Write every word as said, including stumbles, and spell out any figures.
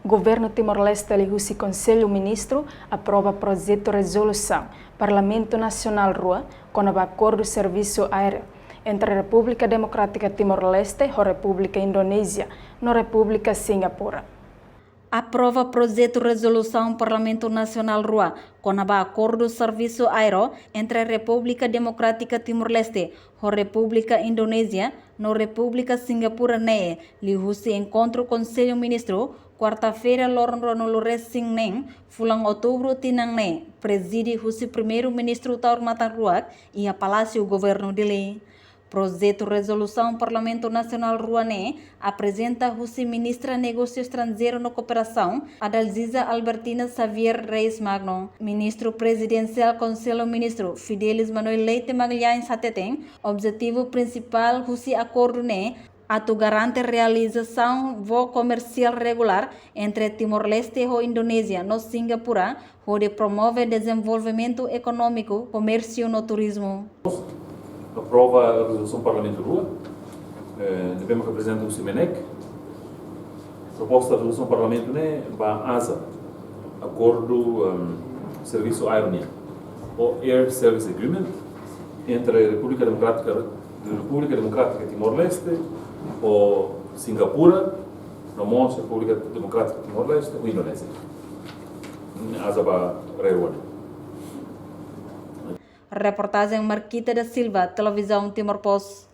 Governu Timor-Leste liuhusi Konsellu Ministru aprova projetu rezolusaun Parlamentu Nasionál rua kona-ba akordu servisu aéreu entre Repúblika Demokrátika Timor-Leste ho Repúblika Indonézia no Repúblika Singapura. Aprova projetu rezolusaun Parlamentu Nasionál rua kona-ba akordu servisu aéreu entre Repúblika Demokrátika Timor-Leste ho Repúblika Indonézia no Repúblika Singapura ne'e, liuhusi enkontru Konsellu Ministru, kuarta-feira, loron ruanulu-resin-neen, fulan Outubru tinan ne'e, prezide husi Primeiru-Ministru Taur Matan Ruak, iha Palásiu Governu Dili. Projetu rezolusaun Parlamentu Nasionál rua ne'e aprezenta husi Ministra Negósiu Estranjeiru no Kooperasaun, Adalgisa Albertina Xavier Reis Magno. Ministru Prezidensiál Konsellu Ministru, Fidelis Manuel Leite Magalhães, hateten, objetivu prinsipál husi akordu ne'e atu garante realizasaun voo komersiál regulár entre Timor-Leste ho Indonézia no Singapura, hodi promove dezenvolvimentu ekonómiku, komérsiu no turizmu. Aprova rezolusaun Parlamentu rua, eh, ne'ebé mak aprezenta husi MNEK. Proposta rezolusaun Parlamentu ne'e ba aza akordu, ehm, servisu aéreu nian, ou Air Service Agreement, entre Repúblika Demokrátika, Repúblika Demokrátika Timor-Leste ho Singapura, no mós Repúblika Demokrátika Timor-Leste ho Indonézia. Aza ba rerua ne'e. Reportajen Marquita da Silva, Televizaun Timor Post.